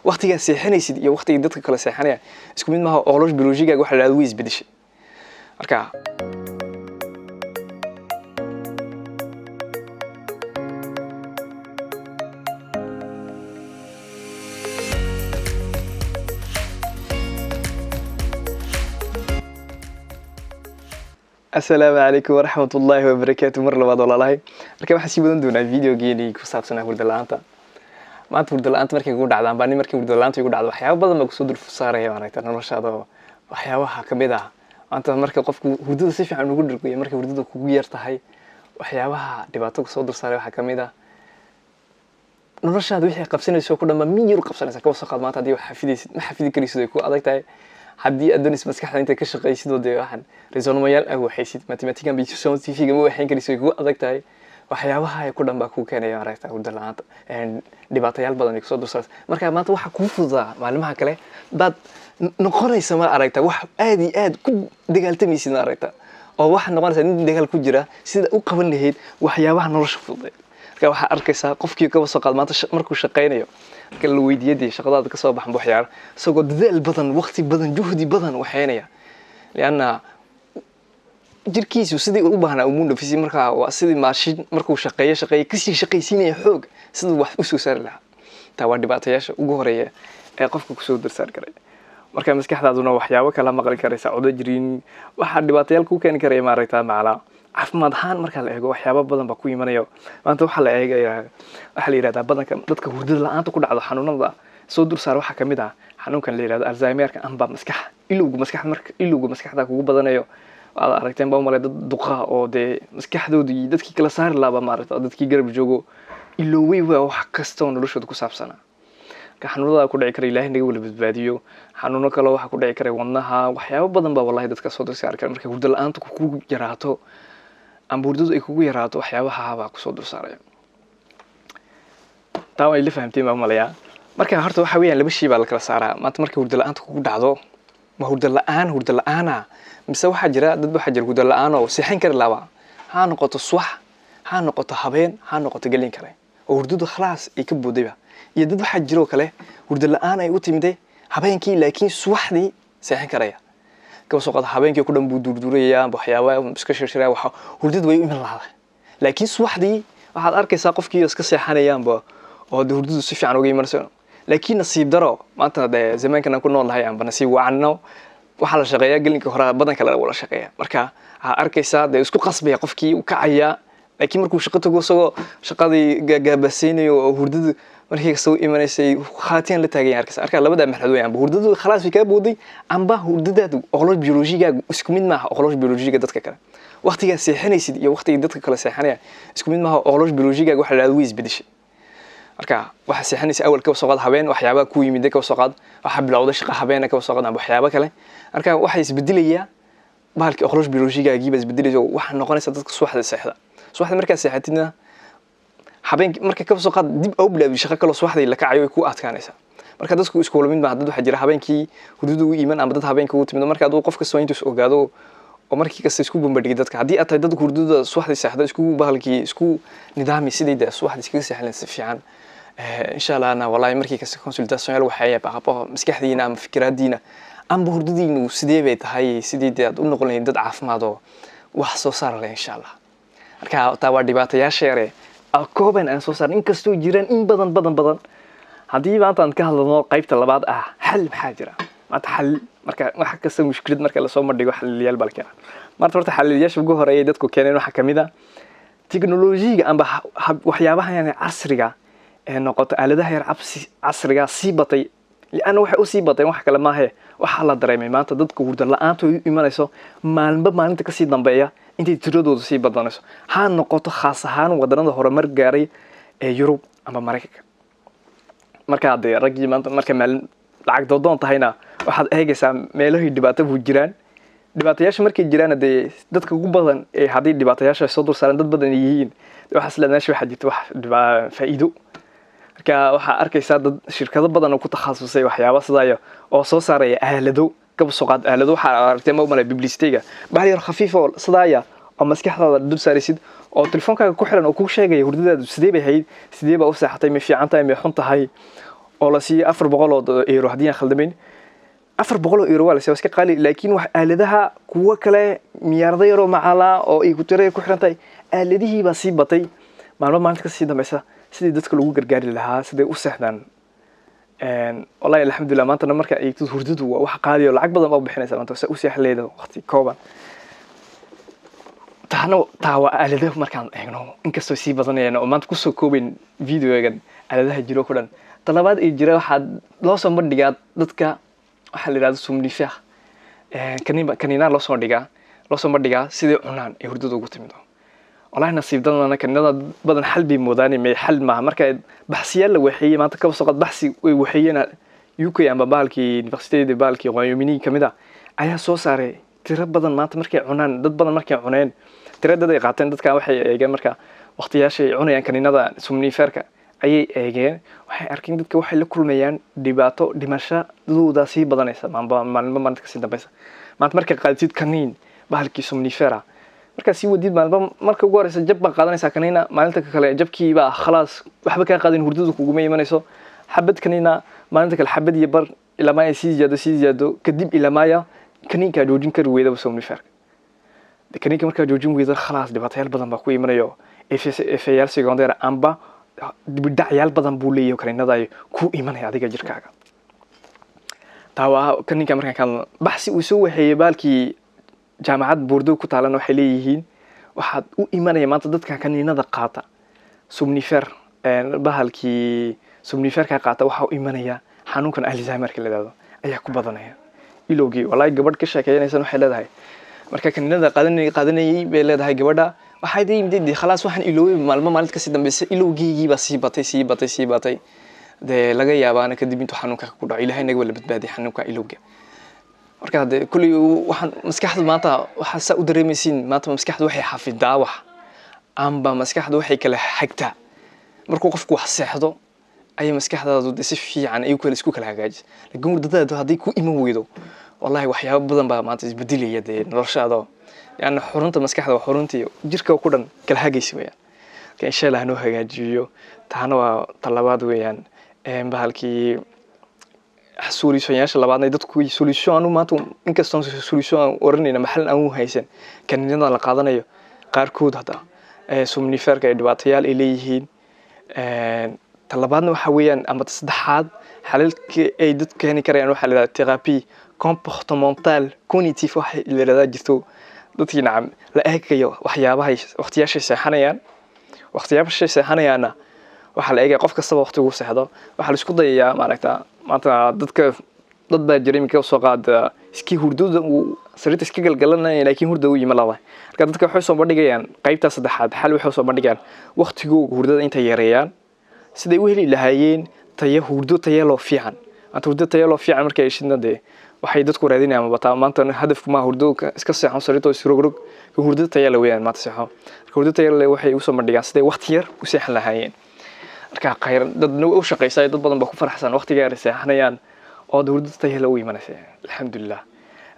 Waqtigaa seexanaysid iyo waqtigii dadka kale seexanaya isku mid maaha. Horloge biologique-gaaga waxa la yidhahdo way isbedeshay. Marka asalaamu calaykum waraxmat ullaahi wabarakaatu mar labaad walaalahay. Marka waxaan sii wadan doonaa videogeenii ku saabsanaa hurda la-aanta. Maanta hurda la-aanta markay kugu dhacdaan baa nin markay hurda la-aanta igu dhacdo, waxyaabo badan baa kusoo dul saaraya maaragta noloshaada. Oo waxyaabaha kamid ah maanta marka qofku hurdada si fiican ugu dhirgoyo, markay hurdada kugu yar tahay, waxyaabaha dhibaato kusoo dul saaray waxaa kamid ah noloshaada wixii qabsanayso ku dhan baa miyir u qabsanaysa. Kaba soo qaad maanta haddii wax xafidaysid, ma xafidi karaysid, ay ku adag tahay. Haddii aad doonaysid maskaxda intaad ka shaqaysid oo dee waxaan raisonnement-yaal ah waxaysid, mathematican bay scientific ma waxayn karaysid, way kugu adag tahay. Waxyaabaha ay ku dhan baa kuu keenaya maaragta hurdo la-aanta, dhibaatayaal badan ay kusoo dulsaaraysa. Marka maanta waxa kuu fududaa maalimaha kale baad noqonaysa ma aragta wax aad iyo aad ku dagaaltamaysid ma aragta, oo waxaad noqonaysaa nin dagaal ku jira sida u qaban lahayd waxyaabaha nolosha fududeed. Marka waxaa arkaysaa qofkii kaba soo qaad maanta markuu shaqaynayo, marka la weydiiyay dee shaqadaada kasoo baxan waxyaalo, isagoo dadaal badan, waqti badan, juhdi badan waxaynaya, lianna jirkiisu sidii u baahnaa umuu nafisay. Markaa waa sidii maashin markuu shaqeeyo shaqeeyo kasii shaqaysiinaya xoog siduu wax usoo saari lahaa. Taa waa dhibaatayaasha ugu horeeya ee qofka kusoo darsaari karaya. Marka maskaxdaaduna waxyaabo kala maqli karaysa, codo jirin, waxaa dhibaatayaal ku keeni karaya maaragta macalaa caafimaad ahaan. Marka la eego waxyaabo badan baa ku imanaya. Maanta waxaa la eegayaa, waxaa la yidhahdaa badanka dadka hurdada la-aanta ku dhacdo xanuunada soo dul saara waxaa kamid ah xanuunkan la yidhahdo Alzheimerka amba maskax ilowga maskax. Marka ilowga maskaxda kugu badanayo, waad aragteen baa umalay dad duqa oo dee maskaxdooda iyo dadkii kala saari laaba maaragta dadkii garab joogo ilowey waa wax kasta oo noloshooda ku saabsanaa. Marka xanuunada ku dhici kara, Ilaahay naga wala badbaadiyo. Xanuuno kale waxaa ku dhici kara wadnaha, waxyaabo badan baa wallahi dadka soo dul saari kara. Marka hurdo la-aanta kugu yaraato amba hurdadu ay kugu yaraato, waxyaabaha baa kusoo dul saaraya. Taa waa ila fahamteen baa umalayaa. Marka horta waxa weeyaan laba shay baa la kala saaraa. Maanta markay hurdo la-aanta kugu dhacdo, ma hurdo la-aan hurdo la-aana mise waxaa jira dad waxaa jira hurdo la-aan oo seexan kari laba, ha noqoto subax, ha noqoto habeen, ha noqoto gelin kale, oo hurdadu khalaas ay ka boodayba. Iyo dad waxaa jiroo kale hurdo la-aan ay u timiday habeenkii laakiin subaxdii seexan karaya. Kaba soo qaado habeenkii ku dhan buu duurduraya amba waxyaaba iska shirshiraya, waxa hurdadu way u iman lahada, laakiin subaxdii waxaad arkaysaa qofkii iska seexanayaanba oo dee hurdadu si fiican uga imanayso. Laakiin nasiib daro maanta dee zamaankan aan ku nool nahay amba nasiib wacno, waxaa la shaqeeyaa gelinka hore, badanka la wada shaqeeya. Marka waxaa arkaysaa dee isku qasbaya qofkii u kacaya, laakiin markuu shaqo tago isagoo shaqadii gaagaabasaynayo oo hurdadu markii kasta u imanaysay khaatiyan la taagan yahay arkaysa. Marka labada marxalad weeyaan: amba hurdadu khalaas way kaa booday, amba hurdadaadu horloge biologique-gaagu isku mid maaha horloge biologique-ga dadka kale. Waqtigaa seexanaysid iyo waqtigii dadka kale seexanaya isku mid maaha. Horloge biologique-gaaga waxa la yidhahdo way isbedeshay. Marka waxaa seexanaysa awal kaba soo qaad habeen, waxyaabaha ku yimid kaba soo qaad waxaa bilowday shaqa habeena kaba soo qaad amba waxyaabo kale. Marka waxaa isbedelayaa bahalkii horloge biologique-gaagii baa isbedelaysa. Waxaa noqonaysa dadka subaxda seexda. Subaxda markaad seexatidna, habeenkii marka kaba soo qaad dib au bilaabid shaqo kaloo subaxdii la kacayo, way ku adkaanaysaa. Marka dadku isku wala mid maaha. Dad waxaa jira habeenkii hurdadu u iman ama dad habeenkii ugu timid. Marka aduu qof kasta waa intuu is ogaado oo markii kasta isku bambadhigay dadka. Haddii aad tahay dad hurdada subaxdii seexda, isku bahalkii isku nidaami sidii dee subaxdii iskaga seexan si fiican, insha allahna wallahi markii kasta consultation waxay baqabo maskaxdiina ama fikraadiina amba hurdadiinu sidee bay tahay, sidii dee aad u noqon lahayd dad caafimaad oo wax soo saar leh insha Allah. Marka taa waa dhibaatayaasha yare kooban aan soo saarin, inkastoo jiraan in badan badan badan. Haddii maanta aan ka hadlano qaybta labaad ah, xal maxaa jira maanta? Xal marka wax kasta mushkilad marka lasoo madhigo, xaliliyaal baa la keenaa. Maanta horta xaliliyaasha ugu horeeya dadku keeneen waxaa kamid ah teknolojiga amba waxyaabaha yani casriga ee noqoto aaladaha yar cabsi casriga sii batay. Lianna waxay usii bateen wax kale maahe, waxaa la dareemay maanta dadka hurdo la-aanta ay u imanayso maalinba maalinta kasii dambeeya intay tiradoodu sii badanayso, ha noqoto khaas ahaan wadanada horumar gaaray ee Yurub ama Maraykanka. Marka dee raggii maanta marka maalin lacag doodoon tahayna waxaad eegaysaa meelahay dhibaato bu jiraan. Dhibaatayaasha markay jiraan dee dadka ugu badan ee haddii dhibaatayaasha soo dul saaran dad badan ay yihiin, dee waxaas leedahay meesha waxaa jirta wax faa'iido. Marka waxaa arkaysaa dad shirkado badan oo ku takhasusay waxyaaba sidaayo oo soo saaraya aalado. Kaba soo qaad aalado waxaa aragtay ma umalay publicity-ga, bahal yar khafiif oo sidaaya oo maskaxdaada dul saaraysid oo telefoonkaaga ku xiran oo kuu sheegaya hurdadaadu sidee bay ahayd, sidee baa u seexatay, ma fiican tahay, ma xun tahay. Oo la siiyey 400 oo euro, haddii aan khaldamayn. 400 oo euro waa la siiyey, waa iska qaali, laakiin wax aaladaha kuwo kale miyaarado yaroo macalaa oo ay ku tiro ku xiran tahay, aaladihii baa sii batay maalmo maalinta kasii dambeysa, sidii dadka lagu gargaari lahaa siday u seexdaan. Wallahi alxamdulilah, maantana marka eegtid hurdadu waa wax qaali oo lacag badan baa bixinaysa maanta sa u seex leeda waqti kooban. Taana taa waa aalado markaan eegno, inkastoo sii badanayaan oo maanta kusoo koobayn videogan aaladaha jiro ku dhan. Talabaad ay jira, waxaa loo soo bandhigaa dadka waxaa la yidhahda somnifère, kaniin, kaniinaa loo soo dhigaa, loo soo bandhigaa siday cunaan ay hurdada ugu timido. Wallahi nasiib dadana kaniinada badan xal bay moodaan, may xal maaha. Marka baxsiyaal la waxeeyey maanta, kaba soo qaad baxsi way waxeeyeen UK amba bahalkii university, bahalkii Royaume-Uni kamid ah ayaa soo saaray tiro badan. Maanta markay cunaan, dad badan markay cuneen, tiro dad ay qaateen, dadka waxay eegeen marka waqtiyaashay cunayaan kaniinada somnifère-ka ayay eegeen. Waxay arkeen dadka waxay la kulmayaan dhibaato, dhimashadooda sii badanaysa maalinba maalinba maalinta kasii dambeysa. Maanta markay qaadatid kaniin bahalkii somnifère, markaad sii wadid, maalinba marka ugu horeysa jab baa qaadanaysaa kaniina, maalinta kale jabkii baa khalaas waxba kaa qaadin, hurdadu kuguma imanayso. Xabad kaniina, maalinta kale xabad iyo bar, ilamaa ay sii ziyaado, sii ziyaado, kadib ilamaaya kaniinkaa joojin kari weydaba somnifère-ka. Kaniinka markaa joojin weyda, khalaas, dhibaatayaal badan baa ku imanayo, effet-yaal secondaire amba dibidhacyaal badan buu leeyahay kaniinada ay ku imanaya adiga jirkaaga. Taa waa kaniinka markaan ka hadlano. Baxsi uu soo waxeeyey baalkii jaamacad Bordeaux ku taalan, waxay leeyihiin waxaad u imanaya maanta dadka kaniinada qaata somnifère, bahalkii somnifère-ka qaata, waxaa u imanaya xanuunkan Alzheimerka la yidhahdo ayaa ku badanaya, ilowgii. Wallahi gabadh ka sheekeynaysan waxay leedahay marka kaniinada qaadanayay bay leedahay gabadha, waxay yimid dee khalaas waxaan iloobay maalmo maalinta kasii dambeysay, ilowgeygii baa sii batay, sii batay, sii batay. Dee laga yaabaana kadib intuu xanuunka ku dhaco. Ilaahay naga wala badbaadiy xanuunka ilowga. Marka dee kulley waxaan maskaxda maanta waxaa saa u dareemaysiin, maanta maskaxda waxay xafidaa wax amba maskaxda waxay kala xagtaa. Markuu qofku wax seexdo ayay maskaxdaadu de si fiican ay kala isku kala hagaajisa, laakiin hurdadaadu hadday ku iman weydo, wallahi waxyaabo badan baa maanta isbedelaya dee noloshaada. Yani xurunta maskaxda waa xuruntii jirka ku dhan kala hagaysa weeyaan. Marka insha Allah hanoo hagaajiyo. Taana waa talabaad weeyaan. Bahalkii solution-yaasha labaadna dadku solution anu maanta, inkastoo solution aan oranayna maxal aan u haysan kaniinada la qaadanayo qaarkood hadda somnifère-ka ay dhibaatayaal ay leeyihiin. Talabaadna waxa weeyaan ama saddexaad, xalalka ay dadku keeni karayaan waxaa la yidhahdaa thérapie comportementale cognitive. Waxa la yidhahdaa jirto dadkii, nacam, la eegayo waxyaabahay waqtiyaashay seexanayaan. Waqtiyaashay seexanayaanna waxaa la eegaya qof kastaba waqtigu seexdo. Waxaa la isku dayayaa maaragta maanta dadka, dad baa jira iminka soo qaada iskii hurdada uu sariirta iska galgalanaya, laakiin hurda u yima laba. Marka dadka waxay soo bandhigayaan qaybta saddexaad xal, waxay soo bandhigayaan waqtigooga hurdada intay yareeyaan siday u heli lahaayeen tayo hurdo tayaloo fiican. Maanta hurdo tayaloo fiican markay heshidna, dee waxay dadku raadinayaan bataa maanta hadafku maaha hurdo iska seexan sariirta isrogrog, hurdo tayale weeyaan maanta seexo. Marka hurdo tayale waxay usoo bandhigaan siday waqti yar u seexan lahaayeen. Marka khayr dadna u shaqaysaa, dad badan baa ku faraxsan waqtiga yar seexanayaan oo hurdo tayale u imanaysa, alxamdulilah.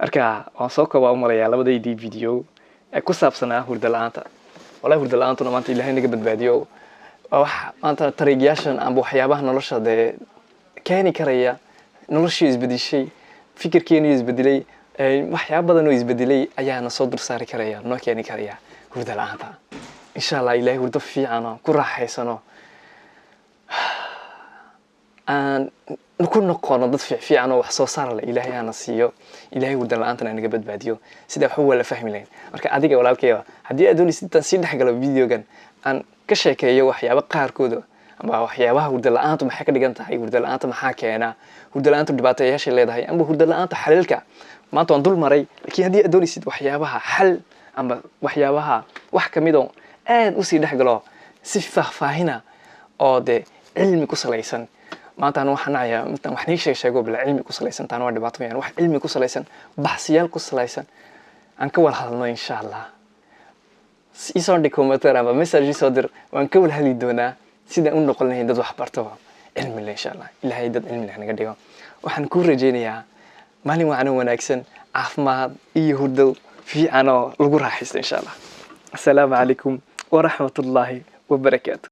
Marka waan soo koobaa u malayaa labadaydii video ee ku saabsanaa hurdo la-aanta. Wallahi hurdo la-aantuna maanta Ilaahay naga badbaadiyo. Waa wax maanta tariigyaashan amba waxyaabaha nolosha dee keeni karaya, noloshii isbedeshay, fikirkeenu isbedelay, waxyaaba badan oo isbedelay ayaana soo dul saari karaya, noo keeni karaya hurdo la-aanta. Insha Allah Ilahay hurdo fiican oo ku raaxaysano, aan ku noqono dad fiican oo wax soo saar leh, Ilaahay hana siiyo. Ilaahay hurdo la-aantana naga badbaadiyo. Sida waxba waa la fahmi lahayn. Marka adiga walaalkayga, haddii aad doonaysid intaan sii dhexgalo videogan, aan ka sheekeeyo waxyaaba qaarkooda amba waxyaabaha hurdo la-aantu maxay ka dhigan tahay, hurdo la-aanta maxaa keena, hurdo la-aantu dhibaatayaashay leedahay, amba hurdo la-aanta xaliilka, maanta waan dul maray, laakiin haddii aad doonaysid waxyaabaha xal amba waxyaabaha wax kamid oo aad usii dhexgalo si faahfaahina oo dee cilmi ku salaysan, maanta anu waxaan nacayaa intaan wax nii sheeg sheego bila cilmi ku salaysan. Taana waa dhibaato weyaan. Wax cilmi ku salaysan, baxsiyaal ku salaysan aan ka wada hadalno insha Allah. Isoo dhig commentaire ama message isoo dir, waan ka wada hadli doonaa sidaan u noqon lahayn dad wax barto, cilmi leh insha Allah. Ilaahay dad cilmi leh naga dhigo. Waxaan kuu rajaynayaa maalin wacan oo wanaagsan, caafimaad iyo hurdo fiican oo lagu raaxaysto insha Allah. Assalaamu calaykum waraxmat ullaahi wabarakaatu.